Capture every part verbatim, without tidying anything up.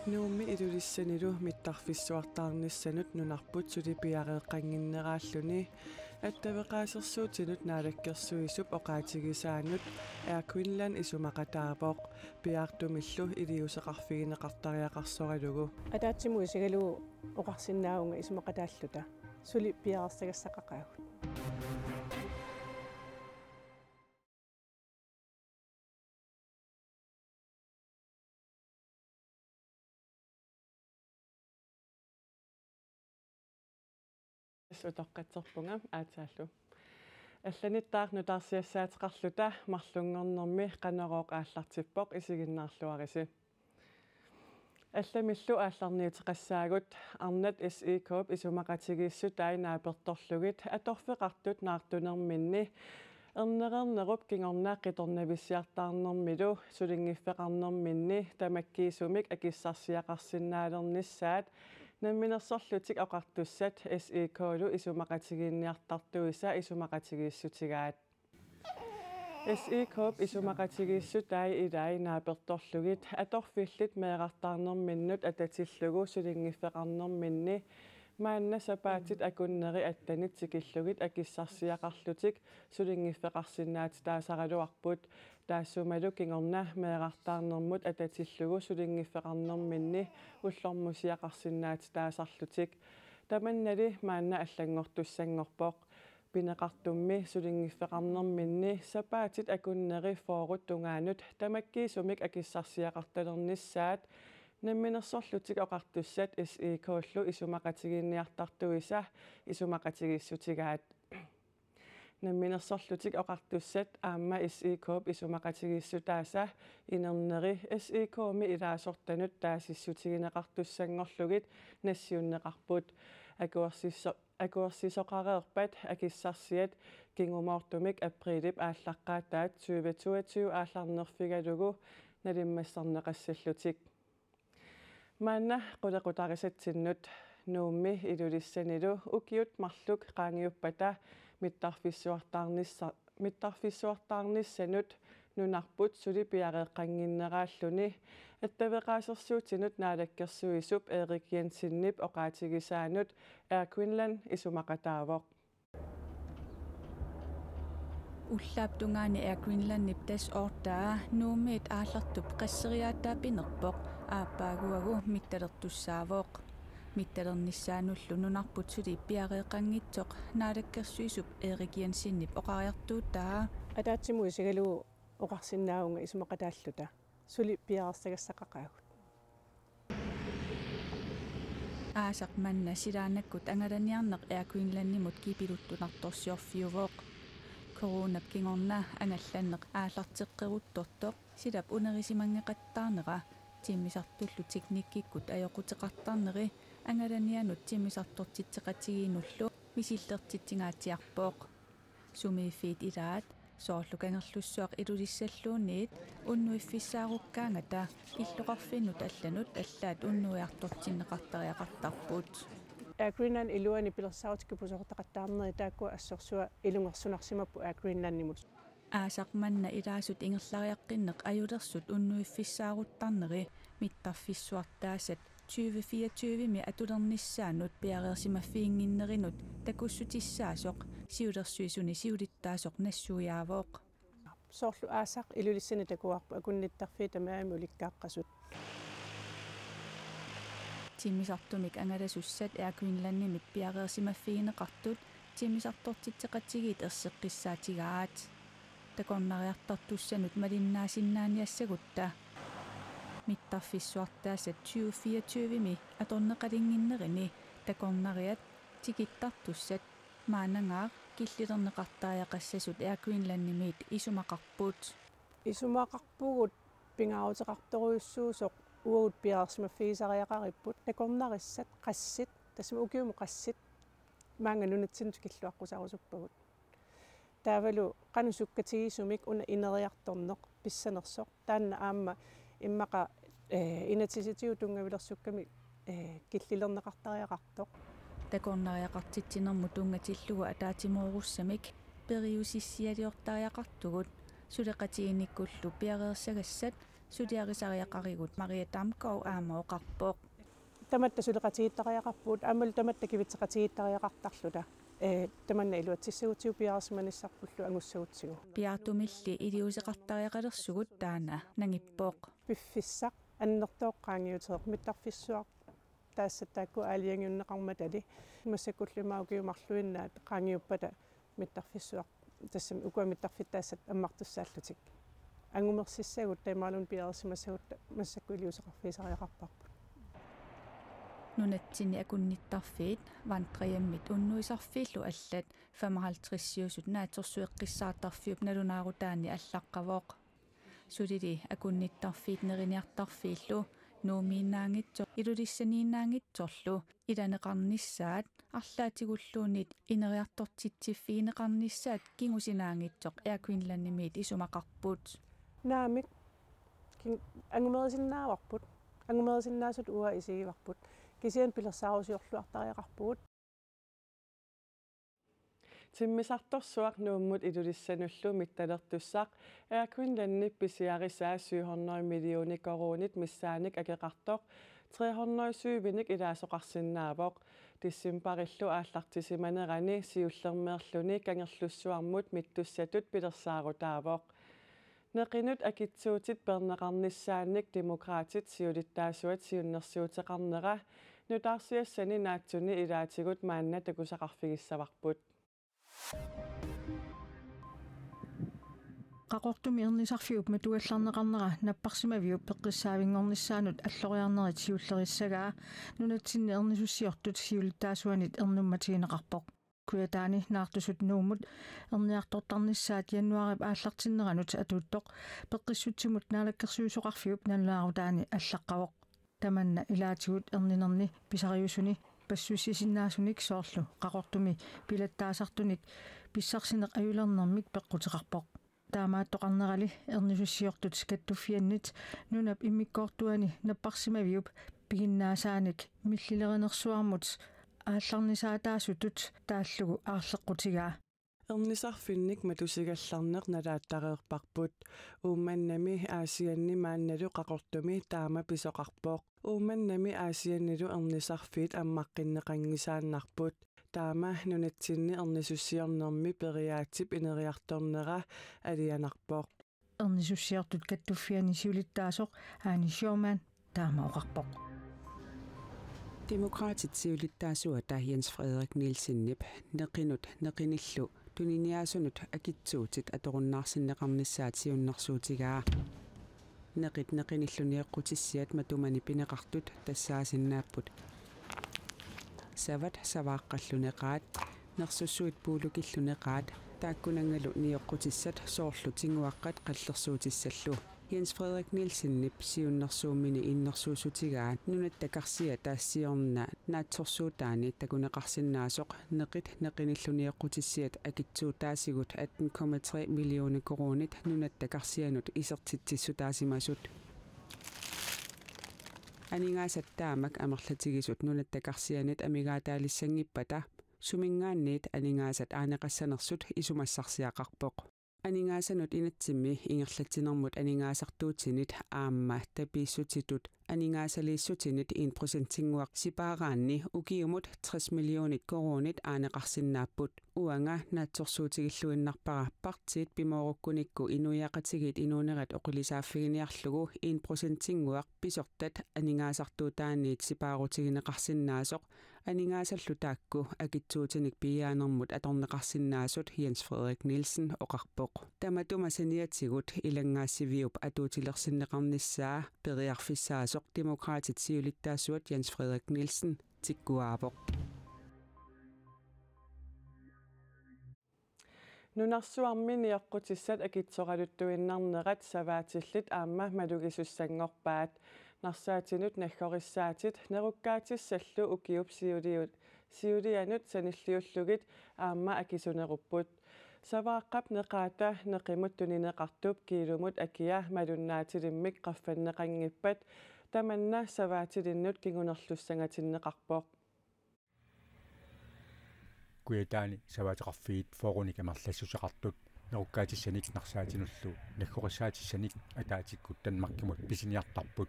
Nuummi Ilulissanilu mittarfissuartaarnissanut nunarput suli piareeqqannginnerarluni attaveqaasersuutinut naalakkersuisup oqaatigisaanut Air Greenland isumaqataavoq, piaartumillu iliuuseqarfigineqartariaqarsoralugu. Ataatsimut isigalugu oqarsinnaavunga isumaqataalluta suli piareersagassaqaqaagut. Utoqqatserpunga aatsaallu. Allanittaaq nutaarsiassaateqarluta marlunngornermi Qanorooq aallartippoq, isiginnaarluarisi. Allamillu aallarniuteqassaagut. Arnat S I K-p isumaqatigiissutai naapertorlugit atorfeqartut naartunerminni ernereernerup kingorna qitornavissiartaarnermilu sulinngiffeqarnerminni tamakkiisumik akissarsiaqarsinnaalernissaat Namminersorlutik Oqartussat S I K-lu isumaqatigiinniartartuisa isumaqatigiissutigaat. S I K-p isumaqatigiissutai ilai naapertorlugit atorfillit meerartaarnerminnut atatillugu sulinngiffeqarnerminni maanna sapaatit akunneri attanit tikillugit akissarsiaqarlutik sulinngiffeqarsinnaatitaasaraluarput, taassumalu kingorna meerartaarnermut atatillugu sulinngiffeqarnerminni ullormusiaqarsinnaatitaasarlutik. Tamannali maanna allanngortussanngorpoq. Pineqartummi sulinngiffeqarnerminni sapaatit akunneri fyrret tungaanut tamakkiisumik akissarsiaqartalernissaat Namminersorlutik Oqartussat S I K-lu isumaqatigiinniartartuisa isumaqatigiissutigaat. Namminersorlutik Oqartussat aamma S I K-p isumaqatigiissutaasa inerneri S I K-mi ilaasortanut taasissutigineqartussanngorlugit nassiunneqarput. Akuersisso-, akuersisoqareerpat akissarsiat kingumoortumik apriilip aallaqqaataat tyve toogtyve aallarnerfigalugu nalimmassarneqassallutik. Maanna qulequtarisatsinnut. Nuummi Ilulissanilu ukiut marluk qaangiuppata mittarfissuartaarnissa-, mittarfissuartaarnissanut nunarput suli piareeqqannginnerarluni attaveqaasersuutinut naalakkersuisup Erik Jensenip oqaatigisaanut Air Greenland isumaqataavoq. Ullaap tungaani Air Greenlandip tassa oortaa Nuummiit aallartup qasseriaataa pinerpoq aappaaguagu mittalertussaavoq. Mittalernissaanullu nunarput suli piareeqqanngitsoq naalakkersuisup Erik Jensenip oqariartuutaa. Ataatsimut isigalugu oqarsinnaavunga isumaqataalluta suli piareersagassaqaqaagut. Aasaq manna silaannakkut angalaniarneq Air Greenlandimut kipiluttunartorsiorfiuvoq. Coronap kingorna angallanneq aallarteqqeruttortoq silap unerisimanngikkattaarnera timmisartullu teknikkikkut ajoquteqartarneri angalanianut timmisartortitseqatigiinnullu misillertitsingaatsiarpoq. Sumiiffiit ilaat, soorlu Kangerlussuaq Ilulissalluunniit, unnuiffissaarukkaangata illoqarfinnut allanut allaat unnuiartortinneqartariaqartarput. Air Greenland iluani pilersaarutit kipusersortaqattaarneri taakkua assorsuaq ilungersunarsimapput Air Greenlandimut. Aasaq manna ilaasut ingerlariaqqinneq ajulersut unnuiffissaaruttarneri mittarfissuartaasat tyve fireogtyve-mi atulernissaanut piareersimaffiginnginnerinut takussutissaasoq siulersuisuni siulittaasoq nassuiaavoq. Soorlu aasaq Ilulissani takuarput akunnittarfiit tamarmik ulikkaaqqasut. Timmisartumik angalasussat Air Greenlandimit piareersimaffigineqartut timmisartortitseqatigiit erseqqissaatigaat. Takornariartartussanut malinnaasinnaaniassagutta. Mittarfissuartaasat tyve fireogtyve-mi atorneqalinnginnerini takornariat tikittartussat maannangaaq killilerneqartariaqassasut Air Greenlandimit isumaqarput. Isumaqarpugut pingaaruteqartorujussuusoq uagut piareersimaffigisariaqaripput, takornarissat qassit, tassami ukiumut qassit maanga nunatsinnut tikilluaqqusarusuppagut. Taavalu qanoq sukkatigisumik una ineriartorneq pissanersoq. Taanna aamma immaqa, eh, inatsisitigut tunngavilersukkami, eh, killilerneqartariaqartoq. Takornariaqartitsinermut tunngatillugu ataatsimoorussamik periusissialiortariaqartugut suleqatigiinnikkullu piareersagassat Suliarisariaqarigut Maria Damgaard aamma oqarpoq. Tamatta suleqatigiittariaqarpugut, aammalu tamatta kivitseqatigiittariaqartarluta. Ee, tamanna iluatsissagutsigu piareersimanissarpullu angussagutsigu. Piaartumilli iliuuseqartariaqalersugut taanna nangippoq. Piffissaq annertooq qaangiutereerpoq, mittarfissuaq taassuma taakku aalajangiunneqarmatali. Massakkullu ima ukiut marluinnaat qaangiuppata mittarfissuaq, tassami ukua mittarfittaassat ammartussaallutik. Angumersissagut taamaallutik piareersimassagut massakkut iliuuseqarfigisariaqarparput. Nunatsinni akunnittarfiit vandrehjemmit unnuisarfiillu allat femoghalvtredsiusut Naatsorsueqqissaartarfiup nalunaarutaani allaqqavoq. Sulili akunnittarfiit neriniartarfiillu Nuummiinnaanngitsoq Ilulissaniinnaanngitsorlu ilaneqarnissaat arlaatigulluunniit ineriartortitsiffigineqarnissaat kingusinaanngitsoq Air Greenlandimiit isumaqarput. Naamik, kin-, angumerisinnaavarput. Angumerisinnaasutut uanga isigivarput. Kisianni pilersaarusiorluartariaqarpugut. Timmisartorsuaq Nuummut Ilulissanullu mittalertussaq Air Greenlandip pisiarisaa syv hundrede millioner koruunit missaannik akeqartoq tre hundrede syvinik ilaasoqarsinnaavoq. Decembarillu aallartisimanerani siullermeerluni Kangerlussuarmut mittussatut pilersaarutaavoq. Neqinut akitsuutit peerneqarnissaannik Demokraatit siulittaasuat siunnersuuteqarnera nutaarsiassani naatsuni ilaatigut maanna takusaqarfigissavarput. Qaqortumi ernisarfiup matugallarneqarnera napparsimaviup peqqissaavinngornissaanut alloriarnerit siullerissagaa nunatsinni ernisussiortut siulittaasuanit ernummatigineqarpoq. Kujataani Naartusut Nuummut erniartortarnissaat januaarip aallartinneranut atuuttoq peqqissutsimut Naalakkersuisoqarfiup nalunaarutaani allaqqavoq. Tamanna ilaatigut erninerni pisariusuni passussisinnaasunik soorlu Qaqortumi pilattaasartunik pissarsineq ajulernermik peqquteqarpoq. Taamaattoqarnerali ernisussiortut kattuffiannit nunap immikkoortuani napparsimaviup piginnaasaanik millilerinersuarmut aallarnisaataasutut taallugu aarleqqutigaa. Ernisarfinnik matusigallarneq nalaattareerparput. Uummannami Aasianni maannalu Qaqortumi taama pisoqarpoq. Uummannami Aasiannilu ernisarfiit ammaqqinneqanngisaannarput. Taama nunatsinni ernisussiornermi periaatsip ineriartornera alianarpoq. Ernisussiortut kattuffianni siulittaasoq Aani Schumann taama oqarpoq. Demokraatit siulittaasuata Jens Frederik Nielsenip neqinut neqinillu tuniniaasunut akitsuutit atorunnaarsinneqarnissaat siunnersuutigaa. Neqit neqinillu nioqqutissiat matumani pineqartut tassaasinnaapput. Savat savaaqqallu neqaat, nersussuit puulukillu neqaat, taakkunanngalu nioqqutissat soorlu tinguaqqat qallersuutissallu. Jens Frederik Nielsenip siunnersuummini innersuussutigaa Nunatta Karsiata siorna naatsorsuutaani takuneqarsinnaasoq neqit neqinillu nioqqutissiat akitsuutaasigut atten komma tre millioner koruunit Nunatta Karsianut isertitsissutaasimasut. Aningaasat taamak amerlatigisut Nunatta Karsianit amigaataalissanngippata suminngaanniit aningaasat aaneqassanersut isumassarsiaqarpoq. Aningaasanut inatsimmi ingerlatsinermut aningaasartuutinit aamma tapiissutitut aningaasaliissutinit en procentinnguaq sipaaraanni ukiumut tres millionit koruunit aaneqarsinnaapput. Uanga naatsorsuutigilluinnarpara partiit pimoorukkunikku inuiaqatigiit inuunerat oqilisaaffiginiarlugu en procentinnguaq pisortat aningaasartuutaanniit sipaarutigineqarsinnaasoq, aningaasallu taakku akitsuutinik piiaanermut atorneqarsinnaasut, Jens Frederik Nielsen oqarpoq. Tamatuma saniatigut ilanngaassiviup atuutilersinneqarnissaa periarfissaasoq Demokraatit siulittaasuat Jens Frederik Nielsen tikkuaavoq. Nunarsuarmi nioqqutissat akitsoraluttuinnarnerat savaatillit aamma malugisussanngorpaat. Narsaatinut naggorissaatit nerukkaatissallu ukiup siuliu-, siulianut sanilliullugit aamma akisunerupput. Savaaqqap neqaata neqimut tunineqartup kiilumut akia malunnaatilimmik qaffanneqanngippat tamanna savaatilinnut kingunerlussangatinneqarpoq. Kujataani savaateqarfiit fyrrenik amerlassuseqartut nerukkaatissanik narsaatinullu naggorissaatissanik ataatsikkut Danmarkimut pisiniartarput.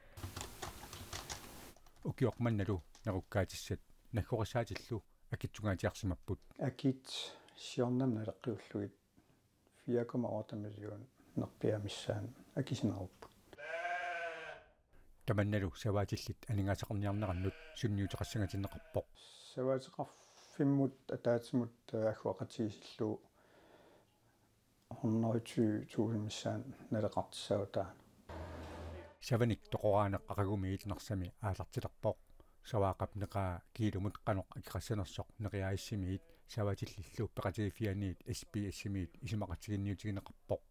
Ukioq mannalu nerukkaatissat naggorissaatillu akitsunngaatiarsimapput. Akit siornamik naleqqiullugit fire komma otte million nerpiaamissaannik akisinerupput. Tamannalu savaatillit aningaasaqarniarnerannut sunniuteqassangatinneqarpoq. Savaateqarfimmut ataatsimut agguaqatigiissillugu hundrede tyve tusind missaannik naleqartissagutta. Savanik toqoraaneq aqagumiit Narsami aallartilerpoq. Savaaqap neqaa kiilumut qanoq akeqassanersoq Neqi A/S-imiit savaatillillu peqatigiiffianniit S P S-imiit isumaqatiginniutigineqarpoq.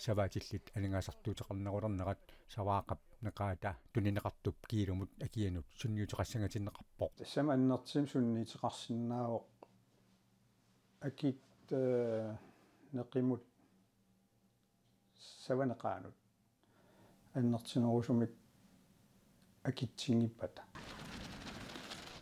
Savaatillit aningaasartuuteqarnerulernerat Savaaqap neqaata tunineqartup kiilumut akianut sunniuteqassangatinneqarpoq. Tassami annertuumik sunniuteqarsinnaavoq akit, eh, neqimut savaneqaanut annertunerusumik akitsunngippata.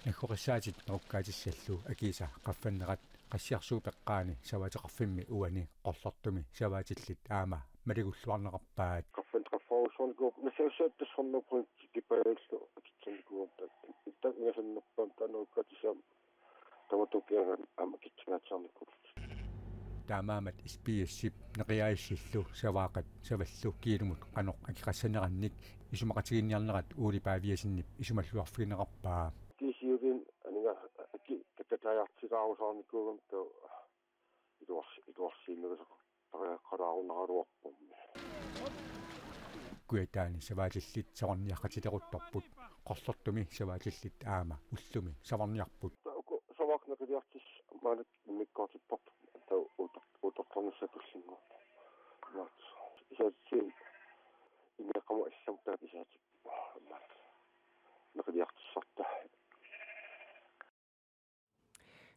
Naggorissaatit nerukkaatissallu akiisa qaffannerat Qassiarsuup eqqaani savaateqarfimmi uani Qorlortumi savaatillit aamma malugulluarneqarpaat. Qaffan-, qaffarujussuarnikuupput, nassaassaat tassornerpun tikipajallu akitsunnikuupput. Taanna ingasannerpaamik taanna nerukkaatissaaq. Tamatuma kiagan aamma akitsunngaatiarnikuullutik. Taamaammat S P S-ip Neqi A/S-illu Savaaqat savallu kiilumut qanoq akeqassanerannik isumaqatiginninniarnerat Ole Paviasenip isumalluarfigineqarpaa. Kisianni aninga aki katatajartilaarusaarnikuugami taava iluars-, iluarsiinnerisoqartariaqalaarunaraluarpummi. Kujataani savaatillit savarniaqatileruttorput, Qorlortumi savaatillit aamma ullumi savarniarput. Taava uku Savaaq neqiliartissat maannakkut immikkoortipparput, taava utor-, utortornissaq tullinnguuppoq. Maat. Isaatsin imeeqqamut allamut taakku isaatsit. Maat. Neqiliartissarta.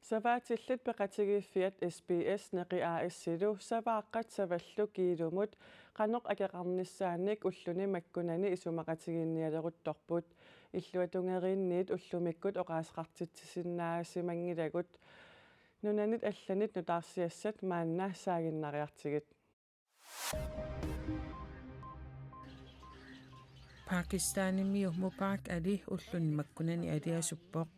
Savaatillit peqatigiiffiat S P S Neqi A/S-ilu Savaaqat savallu kiilumut qanoq akeqarnissaannik ulluni makkunani isumaqatiginnialeruttorput. Illuatungeriinniit ullumikkut oqaaseqartitsisinnaasimanngilakka. Nunanit allanit nutaarsiassat maanna saaginnariartigit. Pakistanimi Mubarak Ali ulluni makkunani aliasuppoq.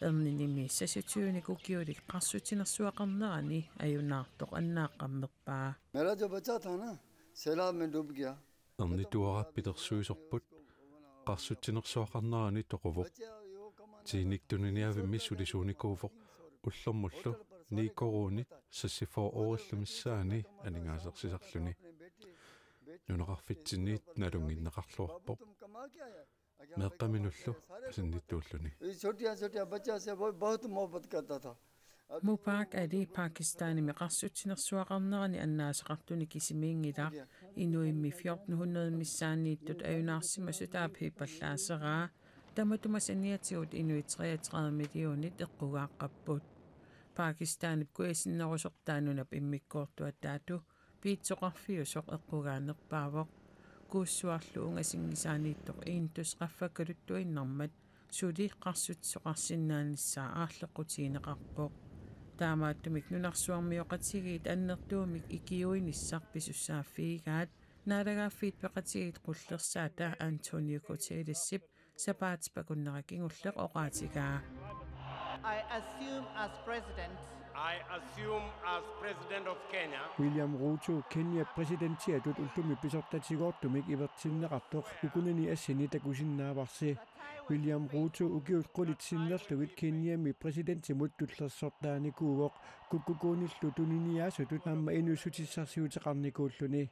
Erninimi seksogtyvenik ukiulik qarsutsinersuaqarnerani ajunaartoq annaaqqammerpaa. मेरा जो बच्चा था ना, सैलाब में डूब गया। Ernituaraq pilersuisorput qarsutsinersuaqarnerani toquvoq. Tiinik tuniniaavimmi sulisuunikuuvoq, ullormullu ni koruunit seksogfyrre eurillu missaani aningaasersisarluni. Nunaqarfitsinniit nalunnginneqarluarpoq. Meeqqaminullu asannittuulluni. ये छोटिया छोटिया बच्चा से वो बहुत मोहब्बत करता था। Mubarak Ali Pakistanimi qarsutsinersuaqarnerani annaasaqartunik isimiinngilaq. Inuimmi fjorten hundrede missaanniittut ajunaarsimasut aap hiippallaaseraa. Tamatuma saniatigut inuit treogtredive millionit eqqugaaqqapput. Pakistanip kujasinnerusortaa nunap immikkoortuataatigut piitsoqarfiusoq eqqugaanerpaavoq. Kuussuarlu ungasinngisaaniittoq Indus qaffakkaluttuinnarmat suli qarsutsisoqarsinnaanissaa aarleqqutigineqarpoq. Taamaattumik nunarsuarmioqatigiit annertuumik ikiuinissaq pisussaaffigigaat, naalagaaffiit peqatigiit qullersaata Antonio Guterresip sapaatip akunnera kingulleq oqaatigaa. I assume as president. I assume as president of Kenya. William Ruto Kenya præsidentiatut ullumi pisortatigoortumik ivertinneqartoq ukunani assini takusinnaavarsi. William Ruto ukiut qulit sinnerlugit Kenyami præsidentimut tullersortaanikuuvoq, kukkukuunillu tuniniaasutut aamma inuussutissarsiuteqarnikuulluni.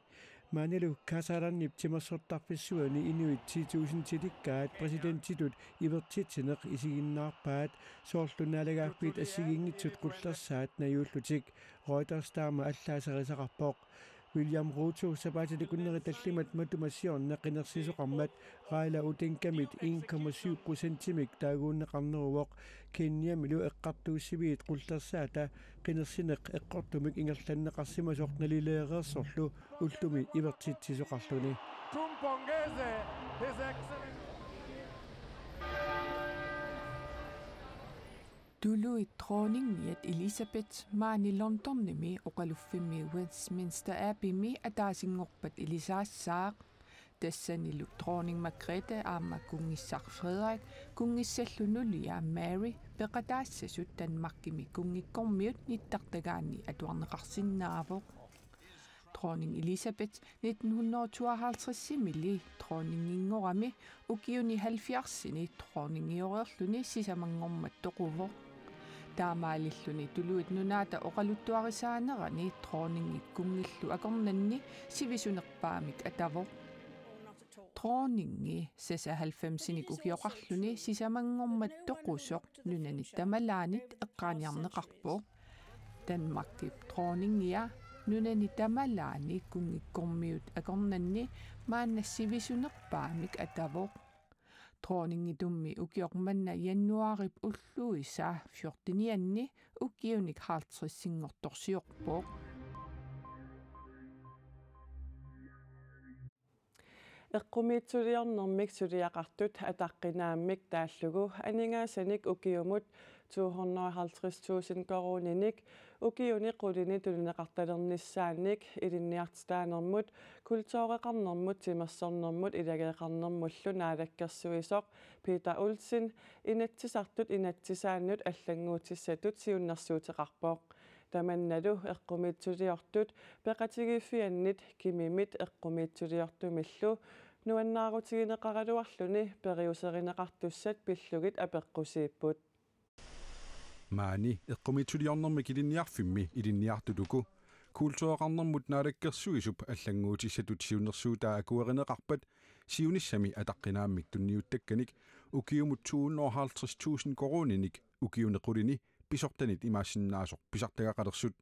Maanilu Kasarannip timersortarfissuani inuit ti tusindilikkaat præsidentitut ivertitsineq isiginnaarpaat, soorlu naalagaaffiit assigiinngitsut qullersaat najuullutik. Reuters taama allaaserisaqarpoq. William Ruto sapaatip akunneri tallimat matuma siorna qinersisoqarmat Raila Odingamit en komma syv procentimik taaguunneqarneruvoq. Kenyamilu eqqartuussiviit qullersaata qinersineq eqqortumik ingerlanneqarsimasoq nalileereersorlu ullumi ivertitsisoqarluni. Tumpongeze, His Excellency. Tuluit dronningiat Elizabeth maani Londonimi oqaluffimmi Westminster Abbeymik ataasinngorpat ilisaassaaq. Tassanilu dronning Margrethe aamma kunngissaq Frederik kunngissallu nulia Mary peqataassasut Danmarkimi kunngikkormiut nittartagaanni atuarneqarsinnaavoq. Dronning Elizabeth nitten hundrede tooghalvtredsimiilli dronninginngorami ukiuni halvfjerdsini dronningiorluni sisamanngormat toquvoq. Taamaalilluni Tuluit Nunaata oqaluttuarisaanerani dronningip kunngillu akornanni sivisunerpaamik atavoq. Dronningi seksoghalvfemsinik ukioqarluni sisamanngormat toqusoq nunani tamalaanit eqqaaniarneqarpoq. Danmarkip dronningia nunani tamalaani kunngikkormiut akornanni maanna sivisunerpaamik atavoq. Dronningitummi ukioq manna januaarip ulluisa fjortenianni ukiunik halvtredsinngortorsiorpoq. Eqqumiitsuliornermik suliaqartut ataqqinaammik taallugu aningaasanik ukiumut to hundrede og halvtreds tusind koruuninik ukiuni qulini tunineqartalernissaannik ilinniartitaanermut, kultureqarnermut, timersornermut ilageeqarnermullu naalakkersuisoq Peter Olsen Inatsisartut inatsisaannut allannguutissatut siunnersuuteqarpoq. Tamannalu eqqumiitsuliortut peqatigiiffiannit Kimimit eqqumiitsuliortumillu nuannaarutigineqaraluarluni periuserineqartussat pillugit apeqqusiipput. Maani eqqumiitsuliornermik ilinniarfimmi ilinniartut uku kultureqarnermut naalakkersuisup allannguutissatut siunnersuutaa akuerineqarpat siunissami ataqqinaammik tunniuttakkanik ukiumut to hundrede og halvtreds tusind koruuninik ukiuni qulini pisortanit imaassinnaasoq pisartagaqalersut.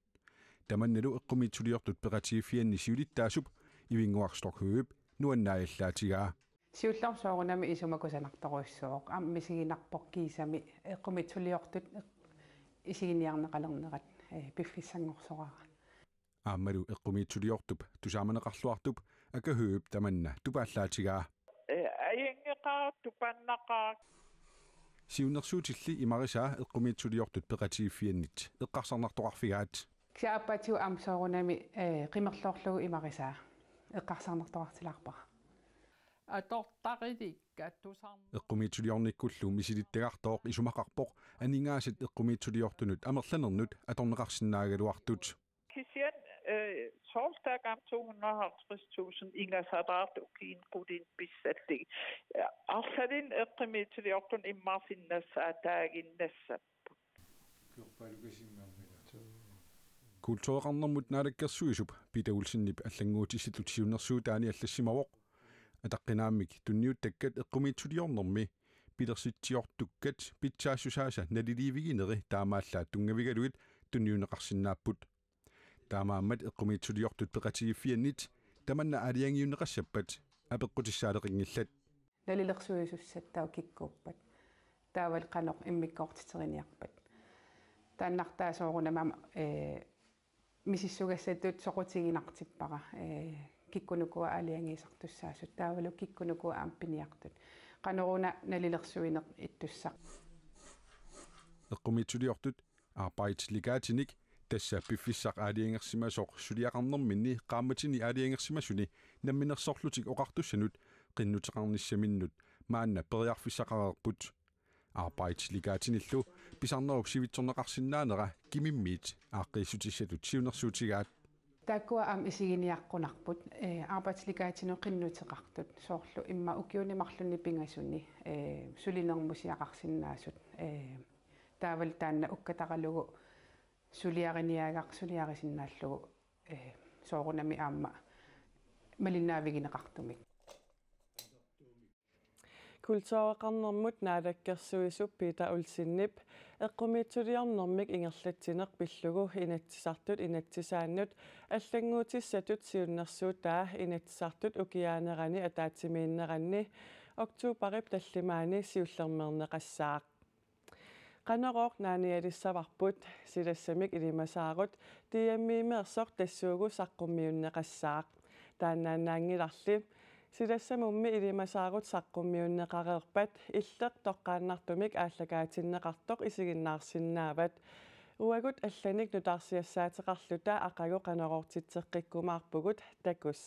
Tamannalu eqqumiitsuliortut peqatigiiffianni siulittaasup Ivinnguaq Stokhøjep nuannaajallaatigaa. Siullermik soorunami isuma kusanartorujussuuvoq. Aamma misiginarpoq kiisami eqqumiitsuliortut eq-, isiginiarneqalernerat, eh, piffissanngorsoraara. Aammalu eqqumiitsuliortup tusaamaneqarluartup Aka Høegh tamanna tupaallaatigaa. Eh, ajunngeqaaq, tupannaqaaq. Siunnersuutilli imarisaa eqqumiitsuliortut peqatigiiffiannit eqqarsarnartoqarfigaat. Kisianni aappaatsigut aamma soorunami, eh, qimerloorlugu imarisaa eqqarsarnartoqartilaarpara. Atortarilikka tusarna. Eqqumiitsuliornikkullu misilittagartooq isumaqarpoq aningaasat eqqumiitsuliortunut amerlanernut atorneqarsinnaagaluartut. Kisianni, eh, soorlu taakku aamma to hundrede og halvtreds tusind ingasalaartut ukiuni qulini pissallugit. Eh, arlalinnik eqqumiitsuliortunut immaarsinnaassaqataannassapput. Kultureqarnermut naalakkersuisup Peter Olsenip allannguutissatut siunnersuutaani allassimavoq. Ataqqinaammik tunniuttakkat eqqumiitsuliornermi pilersitsiortukkat pitsaassusaasa naliliivigineri taamaallaat tunngavigalugit tunniunneqarsinnaapput. Taamaammat eqqumiitsuliortut peqatigiiffiannit tamanna aalajangiunneqassappat apeqqutissaaleqinngillat. Nalilersuisussat taava kikkuuppat. Taavalu qanoq immikkoortiteriniarpat. Taannartaa soorunami aamma, eh, misissugassatut soqutiginartippara, eh, kikkunuku aalajangiisartussaasut. Taavalu kikkunuku aamma piniartut. Qanoruna nalilersuineq ittussaq. Eqqumiitsuliortut Arbejdslegatinik, tassa piffissaq aalajangersimasoq suliaqarnerminni qaammatini aalajangersimasuni Namminersorlutik Oqartussanut qinnuteqarnissaminnut maanna periarfissaqareerput. Arbejdslegatinillu pisarnerup sivitsorneqarsinnaanera Kimimmiit aaqqiissutissatut siunnersuutigaat. Taakkua aamma isiginiaqqunarput, eh, Arbejdslegatinut qinnuteqartut, soorlu immaqa ukiuni marlunni pingasuni, eh, sulinermusiaqarsinnaasut, eh, taavalu taanna ukkataralugu suliariniagaq suliarisinnaallugu, eh, soorunami aamma malinnaavigineqartumik. Kultureqarnermut naalakkersuisup Peter Olsenip eqqumiitsuliornermik ingerlatsineq pillugu Inatsisartut inatsisaannut allannguutissatut siunnersuutaa Inatsisartut ukiaanerani ataatsimiinneranni oktobarip tallimaani siullermeerneqassaaq. Qanorooq naanialissavarput, silassamik ilimasaarut D M-imeersoq tassuugu saqqummiunneqassaaq. Taannaannaanngilarli. Silassamummi ilimasaarut saqqummiunneqareerpat, illeq toqqaannartumik aallakaatinneqartoq isiginnaarsinnaavat. Uagut allanik nutaarsiassaateqarluta aqagu qanoq oortitseqqikkumaarpugut. Takuss.